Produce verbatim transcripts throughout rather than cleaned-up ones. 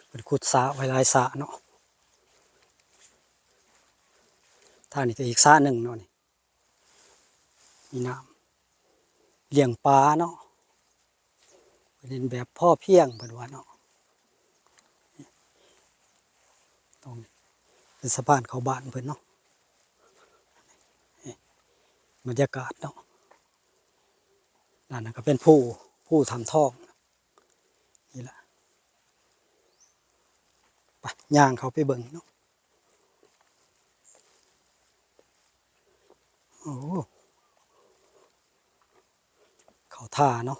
เพิ่นขุดสระไว้หลายสระเนาะ ทางนี้ก็อีกสระหนึ่งเนาะนี่ มีน้ำ เลี้ยงปลาเนาะ เพิ่นเฮ็ดแบบพอเพียงเพิ่นว่าเนาะ ตรงนี้เป็นสะพานเข้าบ้านเพิ่นเนาะ นี่บรรยากาศเนาะ นั่นน่ะก็เป็นภู ภูถ้ำทอง นี่ล่ะ ไป ย่างเข้าไปเบิ่งเนาะ โอ้ เข้าท่าเนาะ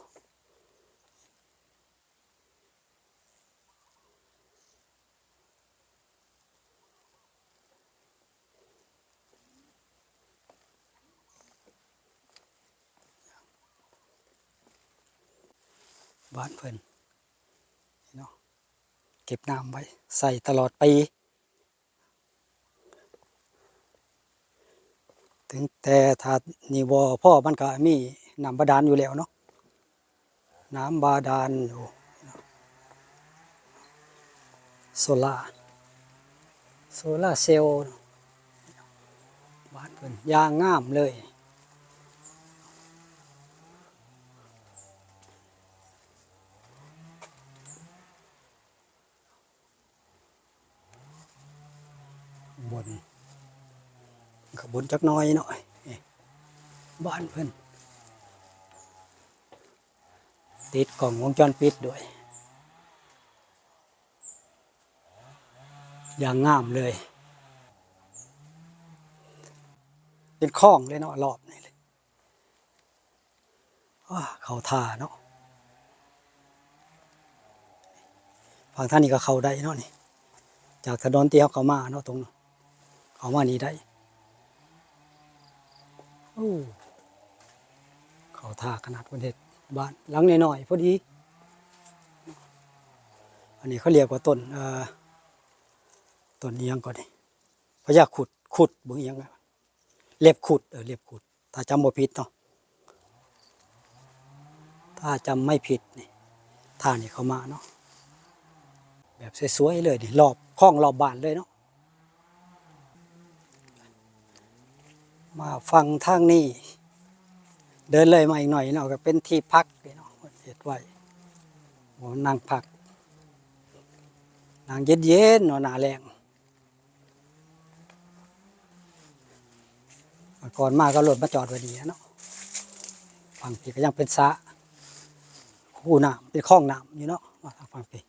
บ้านเพิ่นเนาะ เก็บน้ำไว้ใส่ตลอดปี ถึงแต่ถ้านี่บ่พอ มันก็มีน้ำบาดาลอยู่แล้วเนาะ น้ำบาดาลอยู่ โซล่าร์ โซล่าร์เซลล์ บ้านเพิ่นอย่างงามเลย บน ขบวนจักหน่อยเนาะ นี่ บ้านเพิ่น ติดกล้องวงจรปิดด้วย อย่างงามเลย เป็นคลองเลยเนาะ รอบนี้เลย อ้า เข้าท่าเนาะ ฝั่งทางนี้ก็เข้าได้เนาะนี่ จากถนนที่เขาเข้ามาเนาะ ตรงเข้ามานี่ได้ โอ้ เข้าท่าขนาด เพิ่นเฮ็ดบ้านหลังน้อยๆพอดี อันนี้เขาเรียกว่าต้น เอ่อ ต้นอิหยังก่อนนี่ พญาครุฑ ครุฑบ่ อิหยังอะ เล็บครุฑ เออ เล็บครุฑ ถ้าจำบ่ผิดเนาะ ถ้าจำไม่ผิดนี่ ท่านี่เข้ามาเนาะ แบบสวยๆเลยนี่ รอบ คลองรอบบ้านเลยเนาะ มาฝั่งทางนี้ เดินเลยมาอีกหน่อยเนาะ ก็เป็นที่พักเนาะ เฮ็ดไว้ โอ้ นั่งพัก นั่งเย็นๆเนาะ หน้าแล้ง ก่อนมาก็รถมาจอดไว้นี่เนาะ ฝั่งนี้ก็ยังเป็นสระ คูน้ำ เป็นคลองน้ำอยู่เนาะ มาทางฝั่งนี้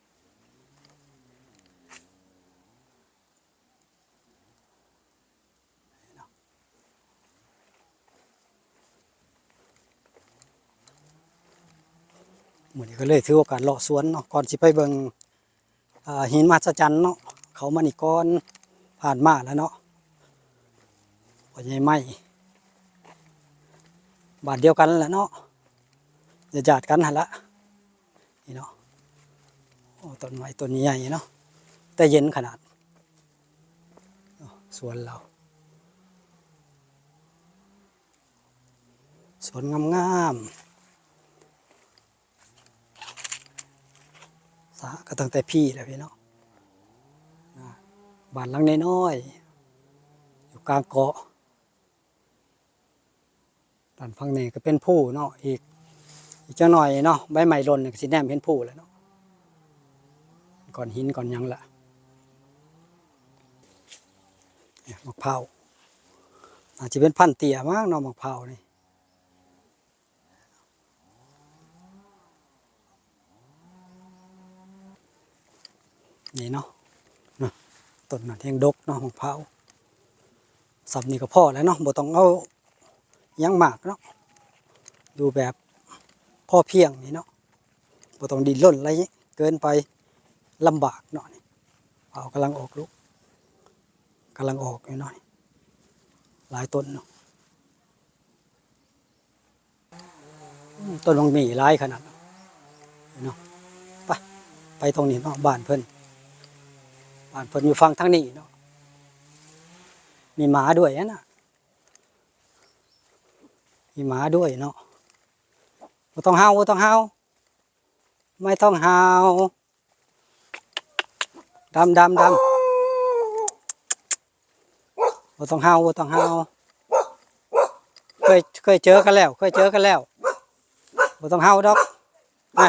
มื้อนี้ก็เลยถือโอกาสเลาะสวนเนาะ ก่อนสิไปเบิ่ง อ่า หินมหัศจรรย์เนาะ เข้ามานี่ก่อน ผ่านมาแล้วเนาะ พ่อใหญ่ไม้ บ้านเดียวกันแหละเนาะ ญาติๆกันหั่นละ นี่เนาะ โอ้ ต้นไม้ต้นใหญ่เนาะ แต่เย็นขนาด สวนเรา สวนงามๆ สระก็ตั้งแต่พี้แหละพี่เนาะ นะ บ้านหลังน้อยๆ อยู่กลางเกาะ ด้านฝั่งนี้ก็เป็นภูเนาะ อีก อีกจักหน่อยเนาะ ใบไม้หล่นนี่ก็สิแนมเห็นภูแล้วเนาะ ก้อนหินก้อนหยังล่ะ เนี่ย มะพร้าว น่าจะเป็นพันธุ์เตี้ยมั้งเนาะ มะพร้าวนี่ นี่เนาะ นะ ต้นนั้นแฮงดกเนาะ มะพร้าว ส่ำนี่ก็พอแล้วเนาะ บ่ต้องเอาหยังมากเนาะ อยู่แบบพอเพียงนี่เนาะ บ่ต้องดิ้นรนอะไรเกินไป ลำบากเนาะ นี่ มะพร้าวกำลังออกลูก กำลังออกอยู่เนาะ นี่ หลายต้นเนาะ อืม ต้นบักหมี่หลายขนาดเนาะ ไป ไปตรงนี้เนาะ บ้านเพิ่น บ้านเพิ่นอยู่ฝั่งทางนี้เนาะ มีหมาด้วยอะนะ มีหมาด้วยเนาะ บ่ต้องเห่า บ่ต้องเห่า ไม่ต้องเห่า ดำ ดำ ดำ บ่ต้องเห่า บ่ต้องเห่า เคย เคยเจอกันแล้ว เคยเจอกันแล้ว บ่ต้องเห่าดอก มา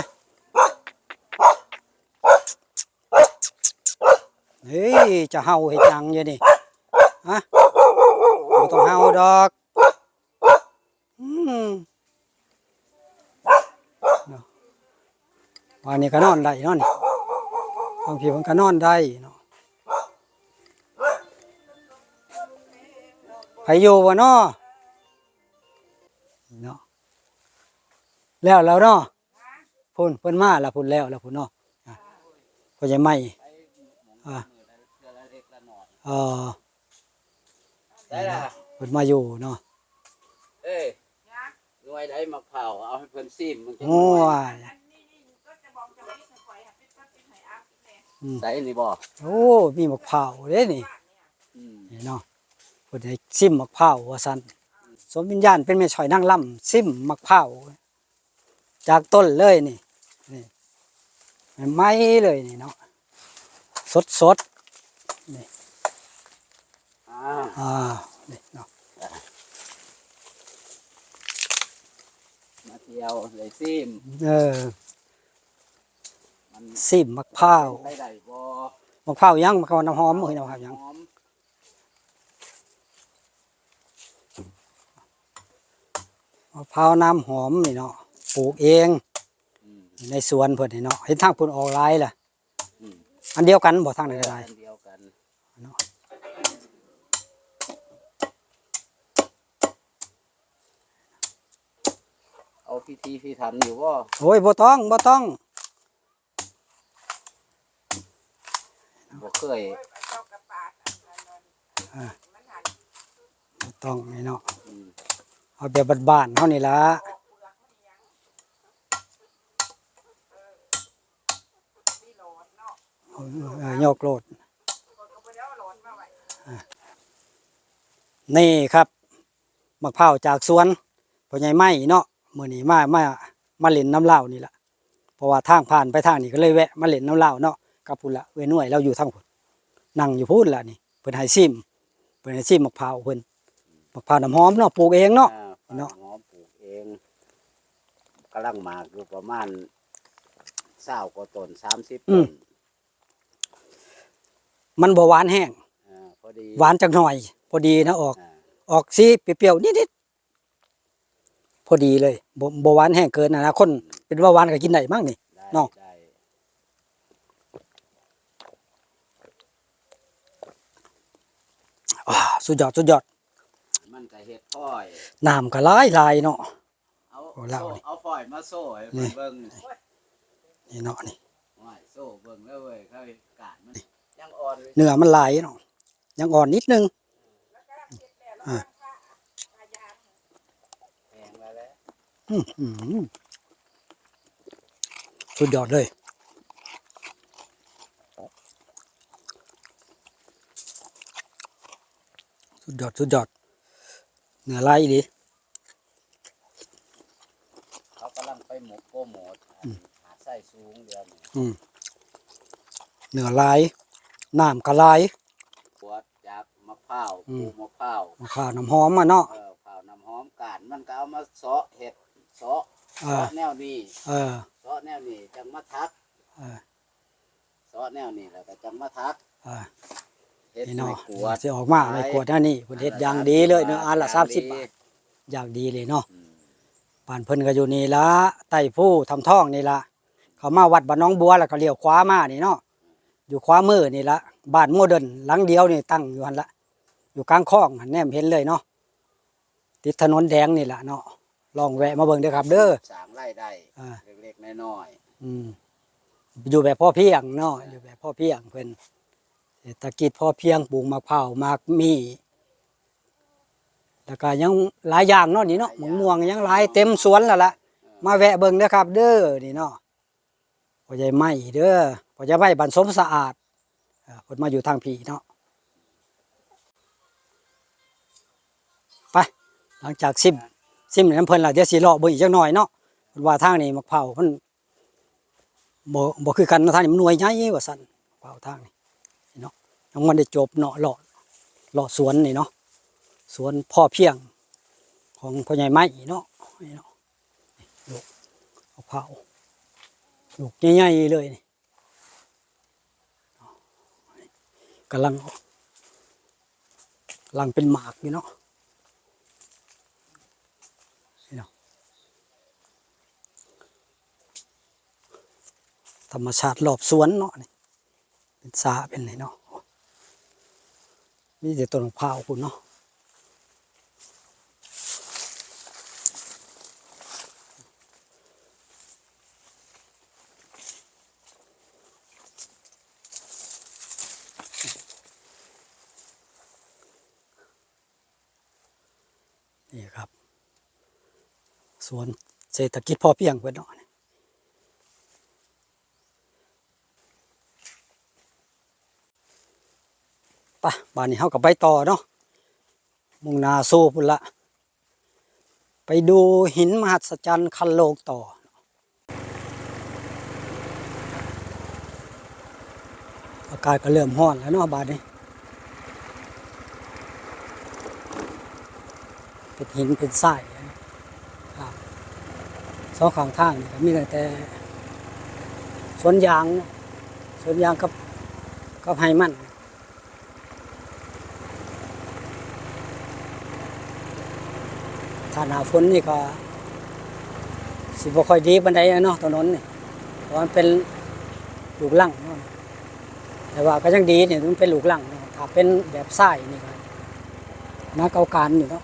เฮ้ย จะเห่าเฮ็ดหยังอยู่นี่ ฮะ บ่ต้องเห่าดอก อืม เนาะ ว่านี่ก็นอนได้เนาะนี่ บางทีมันก็นอนได้เนาะ ไผอยู่บ่เนาะ เนาะ แล้ว แล้วเนาะ พุ้น เพิ่นมาแล้วพุ้น แล้ว แล้วพุ้นเนาะ อ่ะ พ่อใหญ่ไม้ อ่ะ เออ ได้ล่ะ เพิ่นมาอยู่เนาะ เอ้ย หน่วยใดหมากเผา เอาให้เพิ่นซิม มันจะ โอ้ย อืม ใส่นี่บ่ โอ้ มีหมากเผาเด้นี่ อืม นี่เนาะ เพิ่นให้ซิมหมากเผาว่าซั่น สมวิญญาณเป็นแม่สร้อยนางรำ ซิมหมากเผา จากต้นเลยนี่ นี่ ใหม่ๆเลยนี่เนาะ สดๆ นี่ อ่า อ่า นี่เนาะ มาเที่ยวเลยซิม เออ มัน ซิมหมากเผา เป็นไปได้บ่ หมากเผายัง หมากเผาน้ำหอม เอ้ย หมากเผายัง หอม มะพร้าวน้ำหอมนี่เนาะ ปลูกเอง อืม ในสวนเพิ่นนี่เนาะ เห็นทางเพิ่นออกหลายล่ะ อืม อันเดียวกันบ่ ทางนั้นก็ได้ อันเดียวกัน เนาะ เอาพิธีพิถันอยู่บ่ โอ้ย บ่ต้อง บ่ต้อง บ่เคย อ่า บ่ต้องนี่เนาะ อืม เอาแบบบ้านๆเฮานี่ล่ะ เออ ยกโลด อ่ะ นี่ครับ หมากเผาจากสวน พ่อใหญ่ไม้เนาะ มื้อนี้มา มา มาเล่นนำลาวนี่ล่ะ เพราะว่าทางผ่านไปทางนี้ก็เลยแวะมาเล่นนำลาวเนาะ กับพุ้นล่ะ เอื้อยหน่วยลาวอยู่ทางพุ้น นั่งอยู่พุ้นล่ะนี่ เพิ่นให้ซิม เพิ่นให้ซิมหมากเผาเพิ่น หมากเผาน้ำหอมเนาะ ปลูกเองเนาะ อ่า เนาะ หอมปลูกเอง กำลังหมากอยู่ประมาณซาวกว่าต้น สามสิบ อืม ต้น มันบ่หวานแฮง อ่า พอดี หวานจักหน่อย พอดีนะ ออก อ่า ออกสีเปรี้ยวๆนิดๆ พอดีเลย บ่ บ่หวานแฮงเกินนะ คนเป็นเบาหวานก็กินได้มั้งนี่ ได้ เนาะ ได้ อ่า สุดยอด สุดยอด มันก็เฮ็ดพลอย น้ำก็หลายๆเนาะ เอา โอ้ ลาวนี่ เอาพลอยมาโซ่ให้เพิ่น นี่ เบิ่ง นี่เนาะนี่ โอ้ย โซ่เบิ่งแล้วเว้ย เขากาดมันยังอ่อน เนื้อมันหลายเนาะ ยังอ่อนนิดนึง อ่า แพงแล้วแหละ อืม อืม สุดยอดเลย สุดยอด สุดยอด เนื้อหลายอีหลี เขากำลังไปหมกโปรโมท อืม หาดทรายสูงเดียวนี่ อืม เนื้อหลาย น้ำก็หลาย ขวดจากมะพร้าว อืม ปลูกมะพร้าว มะพร้าวน้ำหอมอะเนาะ เออ มะพร้าวน้ำหอม ก้านมันก็เอามาเซาะเฮ็ด เซาะ เออ เซาะแนวนี้ เออ เซาะแนวนี้ จังมาถัก เออ เซาะแนวนี้แล้วก็จังมาถัก อ่า เฮ็ด นี่เนาะ ไม้กวาด สิออกมา ขาย ไม้กวาดแนวนี้ เพิ่นเฮ็ดอย่างดีเลยเนาะ อันละ อันละสามสิบบาท สามสิบบาท อย่างดีเลยเนาะ อืม บ้านเพิ่นก็อยู่นี่ละ ใต้ภูถ้ำทองนี่ละ เข้ามาวัดบ้านหนองบัวแล้วก็เลี้ยวขวามานี่เนาะ อยู่ขวามือนี่ละ บ้านโมเดิร์นหลังเดียวนี่ตั้งอยู่หั่นละ อยู่กลางคลองหั่น แนมเห็นเลยเนาะ ติดถนนแดงนี่แหละเนาะ ลองแวะมาเบิ่งเด้อครับเด้อ สร้างรายได้ อ่า เล็กๆน้อยๆ อืม อยู่แบบพอเพียงเนาะ อ่า อยู่แบบพอเพียงเพิ่น เศรษฐกิจพอเพียง ปลูกหมากเผา หมากมี่ แล้วก็ยังหลายอย่างเนาะนี่เนาะ หลายอย่าง มะม่วงยังหลายเต็มสวนแล้วล่ะ อ่า มาแวะเบิ่งเด้อครับเด้อ นี่เนาะ พ่อใหญ่ไม้เด้อ พ่อใหญ่ไม้บ้านสมสะอาด เอ่อ เพิ่นมาอยู่ทางพี้เนาะ ไป หลังจากซิม ซิมนำเพิ่นแล้ว เดี๋ยวสิเลาะเบิ่งอีกจักหน่อยเนาะ เพิ่นว่าทางนี้หมากเผามันบ่ บ่คือกันเนาะ ทางนี้มันหน่วยใหญ่ว่าซั่น หมากเผาทางนี้ ยังบ่ได้จบเนาะ เลาะ เลาะสวนนี่เนาะ สวนพอเพียงของพ่อใหญ่ไม้เนาะ นี่เนาะ ลูกมะพร้าว ลูกใหญ่ๆเลยนี่ กำลัง กำลังเป็นหมากอยู่เนาะ นี่เนาะ ธรรมชาติรอบสวนเนาะนี่ เป็นสระเป็นนี่เนาะ มีแต่ต้นมะพร้าวพุ้นเนาะ นี่ครับ สวนเศรษฐกิจพอเพียงเพิ่นเนาะ ไป บาดนี้เฮาก็ไปต่อเนาะ มุ่งหน้าสู่พุ้นละ ไปดูหินมหัศจรรย์คันโลกต่อ อากาศก็เริ่มร้อนแล้วเนาะบาดนี้ เป็นหินเป็นทรายแล้วเนาะ ครับ สองข้างทางนี่ก็มีตั้งแต่สวนยางเนาะ สวนยางกับ กับไร่มัน ถ้าหน้าฝนนี่ก็สิบ่ค่อยดีปานใดอะเนาะ ถนนนี่ เพราะมันเป็นลูกรังเนาะ แต่ว่าก็ยังดีนี่มันเป็นลูกรังเนาะ ถ้าเป็นแบบทรายนี่ก็หนักเอาการอยู่เนาะ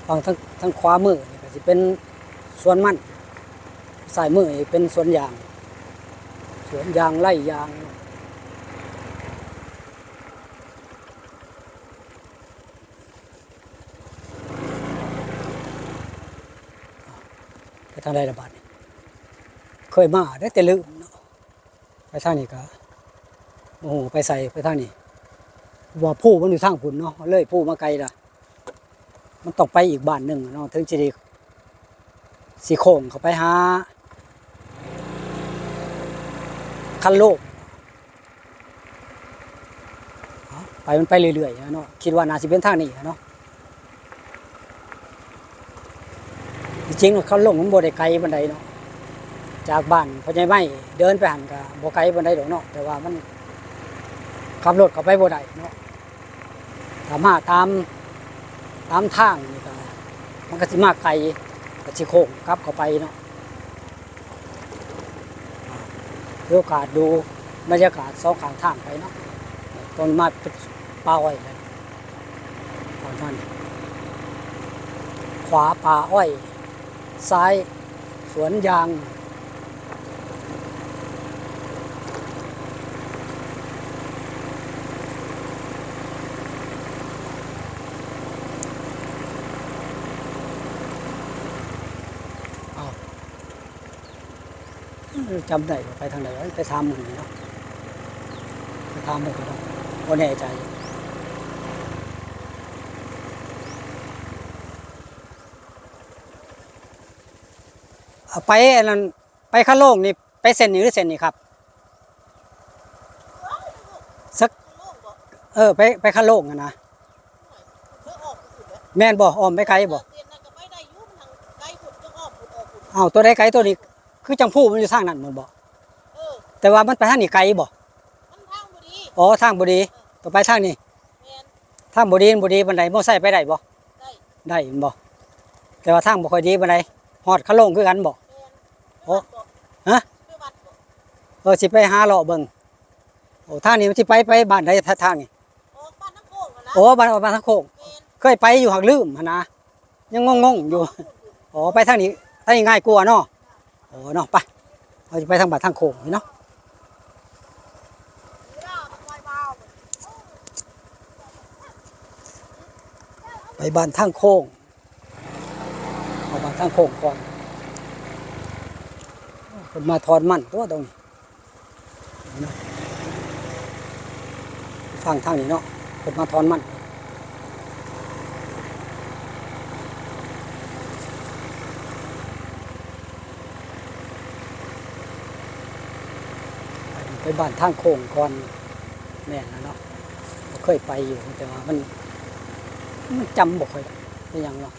ฝั่งทาง ทางขวามือนี่ก็สิเป็นสวนมัน ซ้ายมือนี่เป็นสวนยาง สวนยางไร่ยาง ไปทางใดละบาดนี้ เคยมาได้แต่ลืมเนาะ ไปทางนี้ก็ โอ้โห ไปใส่ไปทางนี้ ว่าภูมันอยู่ทางพุ้นเนาะ เลยภูมาไกลละ มันต้องไปอีกบ้านหนึ่งเนาะ ถึงจะได้ สิโค้งเข้าไปหา คันโลก ไปมันไปเรื่อยๆเนาะ คิดว่าน่าสิเป็นทางนี้เนาะ จริงๆคันโลกมันบ่ได้ไกลปานใดเนาะ จากบ้านพ่อใหญ่ไม้เดินไปหั่นก็บ่ไกลปานใดดอกเนาะ แต่ว่ามันขับรถเข้าไปบ่ได้เนาะ ถ้ามาตาม ตามทางนี่ก็ มันก็สิมาไกล ก็สิโค้งกลับเข้าไปเนาะ ถือโอกาสดูบรรยากาศสองข้างทางไปเนาะ ตอนมาเป็นป่าอ้อยเลย ตอนท่านขวาป่าอ้อย ซ้ายสวนยาง อ้าว เออ จำได้ว่าไปทางใดวะ ไปถามหมู่นี่เนาะ ไปถามหมู่ก่อนเนาะ บ่แน่ใจ เอาไปอันนั้น ไปคันโลกนี่ ไปเส้นนี้หรือเส้นนี้ครับ สัก เออ ไป ไปคันโลกอะนะ แม่นบ่ อ้อมไปไกลบ่ อ้าว ตัวใดไกลตัวนี้ คือจังภูมันอยู่ทางนั้นแม่นบ่ แต่ว่ามันไปทางนี้ไกลบ่ อ๋อ ทางบ่ดี ต้องไปทางนี้ ทางบ่ดี บ่ดีปานใด มอไซค์ไปได้บ่ ได้แม่นบ่ แต่ว่าทางบ่ค่อยดีปานใด ฮอดคันโลกคือกันบ่ โอ้ ฮะ เออ สิไปหาเลาะเบิ่ง โอ้ ทางนี้มันสิไป ไปบ้านใด ทางนี้ ออกบ้านทางโค้งหั่นล่ะ โอ้ บ้าน ออกบ้านทางโค้ง แม่น เคยไปอยู่ หักลืมหั่นนะ ยังงงๆอยู่ อ๋อ ไปทางนี้ ทางนี้ง่ายกว่าเนาะ อ๋อ เนาะ ไป เฮาสิไปทางบ้านทางโค้งนี่เนาะ ไปบ้านทางโค้ง เอาบ้านทางโค้งก่อน เพิ่นมาถอนมันตัวตรงนี้ ฟังทางนี้เนาะ เพิ่นมาถอนมัน ไปบ้านทางโค้งก่อน แม่นแล้วเนาะ บ่เคยไปอยู่ แต่ว่ามัน มันจำบ่ค่อยได้ เป็นหยังเนาะ